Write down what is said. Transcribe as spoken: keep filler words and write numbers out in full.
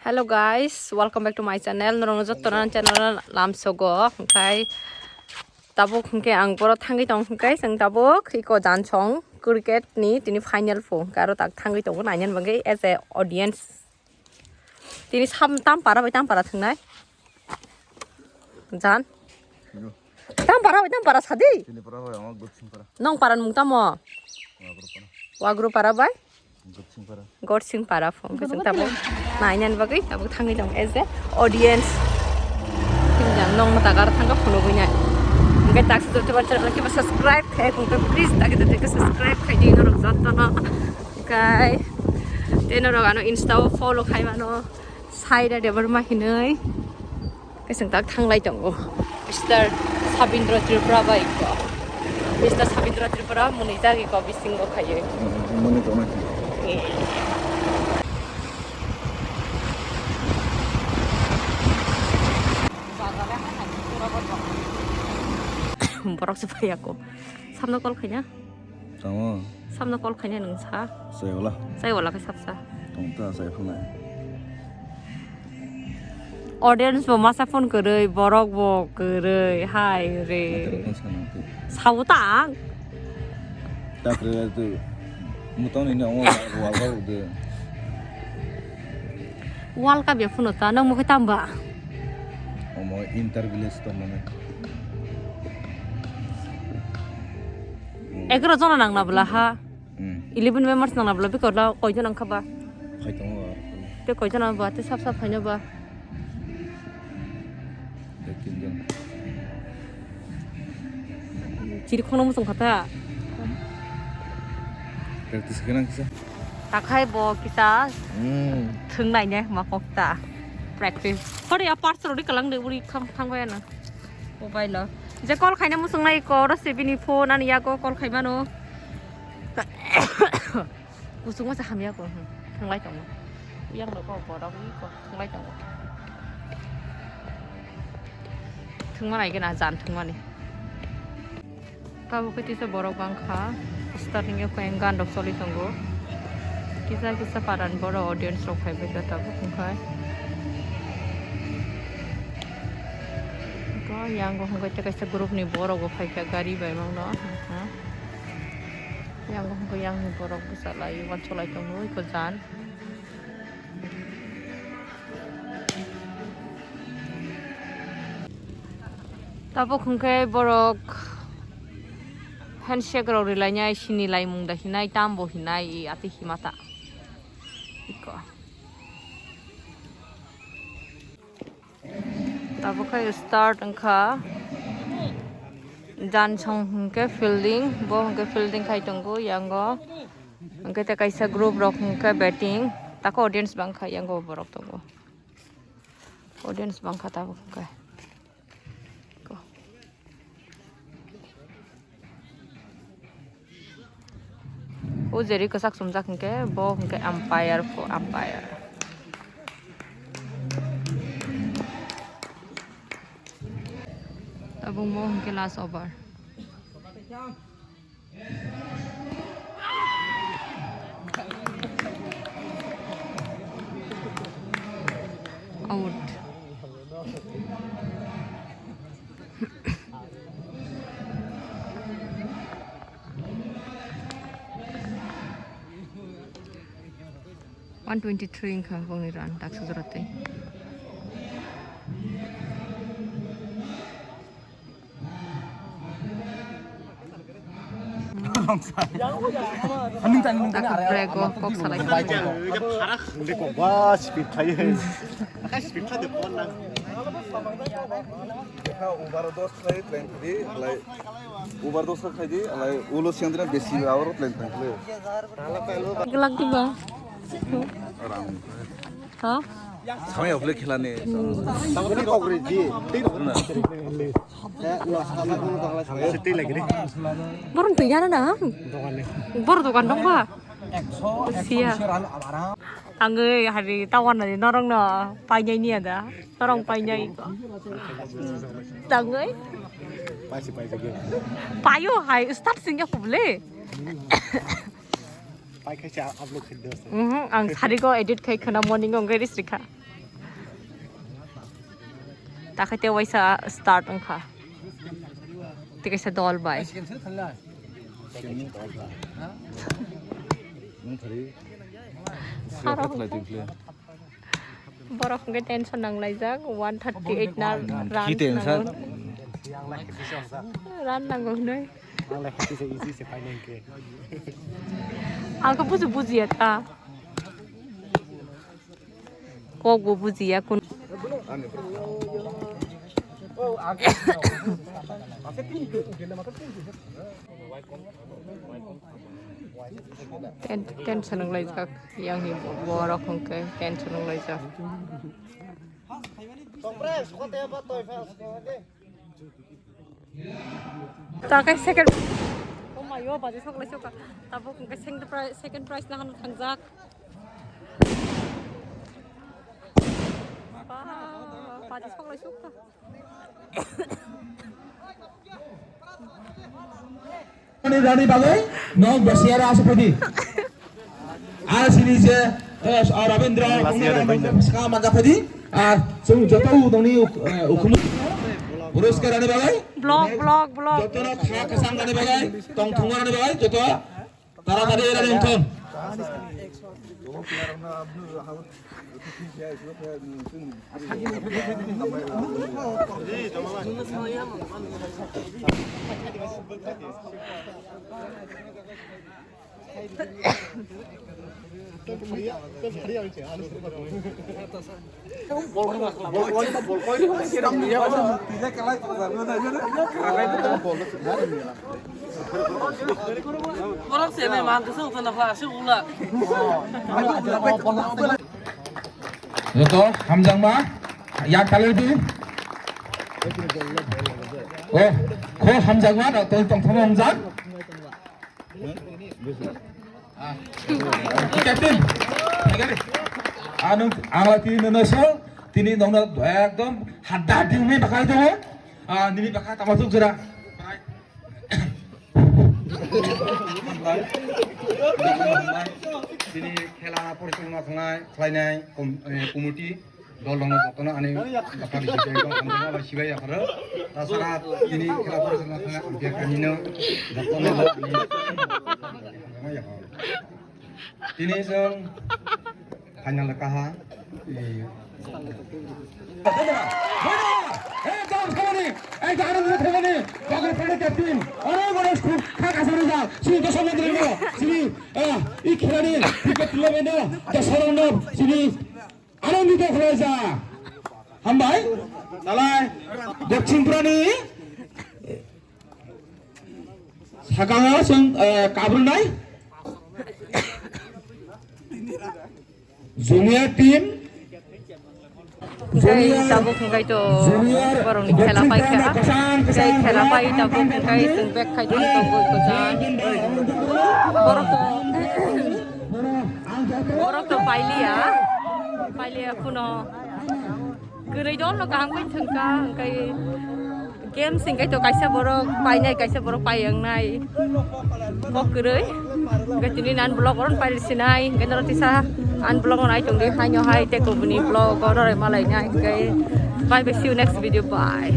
Hello guys, welcome back to my channel. Norokno jotono ani channel o lamsogo. Hwnkhe tabuk hwnkhe ang boro thangwi tong hwnkhe chwng tabuk iko jansong cricket ni tini final pho hwnkhe aro tak thangwi tongo nainani bagwi as a audience. Tini sam tam para bai tam para thwngnai. Jan. Yo. Tam para bai tam para sadi. Tini para bai ang Godsing para. Nong para nung tamo? Wagru para. Wagru para bai? Godsing para. Godsing para phone ko sing tabo. Nainani bagwi tabuk thangwi tong as a audience. Hinjang nong mata gar thangka phone gwi nai. Hwnkhe tak sujak tebar channel kiba subscribe khai phone ko please tak tak subscribe khai di norok jotono. Hwnkhe tei norok ano Insta o follow khai mano. Saida Debbarma hinwi. Kaisang tak thanglai tongo. Mister Sabindra Tripura bai ko. Mister Sabindra Tripura mwnwi jagwi ko bisingo khaiwi. Mwnwi tongnai. Borok se phaiya ko. Samno call khaina. Tamo. Samno call khaina nung sa. Sai wala. Sai wala khe sapsa. Tong ta sai phunai. Audience bo masa phone kwrwi, borok bo kwrwi, hai re. Matrok phone sanang tu. Sabu ta ang. Ta kwrwi tu. Mutong ni nang wal wal de. World Cup ya phone ta nang mo khe tamba. Omo inter village tournament. Egaroh jona nang na bwla ha. Hmm. Eleven members nang na bwla bikor la koijon ang kha ba? Khai tongo ba. Te koijon ang ba, te sap sap phaino ba. Te tinjon. Chiri khongno muchung kha ta. Practice khe nang kisa. Ta khai bo kisa. Hmm. Thwng nai ne ma kok ta. Practice. Hori ya parts rodi kalang de uri kham kham ba ya na. Mobile o. Je call khaina muchung nai ko, oro se bini phone ani yago call khai mano. Kuchuk masa hamya ko, hmm, thanglai tongo. Yang no ko borok ni ko thanglai tongo. Thwngma nai gana jan thwngmani. Tabuk khe tisa borok bangkha. Starting o khe gan rok choli tongo. Kisa kisa paran boro audience rok phai bai kha tabuk hwnkhe. Ko yang o hwnkhe tei kaisa group ni borok bo phai kha gari bai mangno. Yang o hwnkhe yang ni borok bwsa lai uansuk lai tongo iko jan. Tabuk hwnkhe borok handshake rok rilainai sini laimung da hinai tambo hinai i ati himata. Iko. Tabuk khai start wngkha. Jansong hwnkhe fielding, bo hwnkhe fielding khai tongo yango. Hwnkhe tei kaisa group rok hwnkhe batting, tako audience bangkha yango borok tongo. Audience bangkha tabuk hwnkhe. O jeri kwchak chumjak hwnkhe bo hwnkhe umpire pho umpire. Tabuk mo hwnkhe last over. Out. One twenty three wngkha bongni run daksa jora twi. Takuk brego kok salai. Ubar dos khai di, alai ulo siang dina besi awar plan plan khle. Gelak diba? Ha? Samai ople khela ne. Borok twi yana na? Borok dokan dong ba? Siya. Tangwi hari tawan nani norok no painai niya da. Norok painai. Tangwi. Payo hai start singya kubule. Pai khai cha upload khai dos. Mhm, ang sari go edit khai khana morning ong gari srikha. Akhe te waisa start wngkha. Te kaisa dol bai. Saro hwnkhe. Borok hwnkhe tension nanglaijak, one thirty eight na run nango. Run nango hinwi. Ang khe buji bujiya ta. Kok bo bujiya kun. Ten-, tension wnglaijak, yang ni borok hwnkhe tension wnglaijak. Ta khe second. Oh my, oh, baji sok lai sok ka. Tabuk hwnkhe second pri-, second prize nahano thangjak. Ba, baji sok lai sok ka. Rani, rani bagwi nok besiaro asuk phaidi. Ar sini je, eh, Rabindra, Last year Kongni Rani, Rani, Saka Manja phaidi. Ar sung joto u dongni uk-, eh, ukumu. Puruskar rani bagwi. Block, block, block. Joto no kha kasang rani bagwi. Tong thung rani bagwi. Joto. Taratari era ringtone. Borok se nai man kisa utan na pha se ula. Joto hamjakma yak talai di. Oh, kho hamjakma da tong tong thama hamjak. Ah, Captain. Anu, ang la tini nono so, tini nono ekdom hadda haddi wngwi bakhai tongo. Ah, nini bakha tama tuk jora. Tini khela porichalona khlai, khlainai kom-, eh, committee. Dol rokno jotono ani bwkhani hamjakma bai sibai yapharo. Tasara tini khela porichalona khlai ang khe kanino jotono ani hamjakma yapharo. Tini chwng final kaha, eh, Anandito khwlaijak. Hambai. Talai. Goksingpurani. Sakango chwng, eh, kabrwnai. Junior team. Tei tabuk hwnkhe to borokni khela paikha. Tei khela pai tabuk hwnkhe chwng bag khai thang tongwi kwchang. Borok to, borok to pailiya, pailiya khuno. Kwrwi dol no kaham khe thwngkha, hwnkhe games hwnkhe to kaisa borok painai, kaisa borok pai wngnai. Kok kwrwi. Hwnkhe tini nan vlog oron pairwsinai, hwnkhe norok tisa an vlog no nai tongdi, haino hai tei kubuni vlog oro malainai, hwnkhe bye bye, see you next video, bye.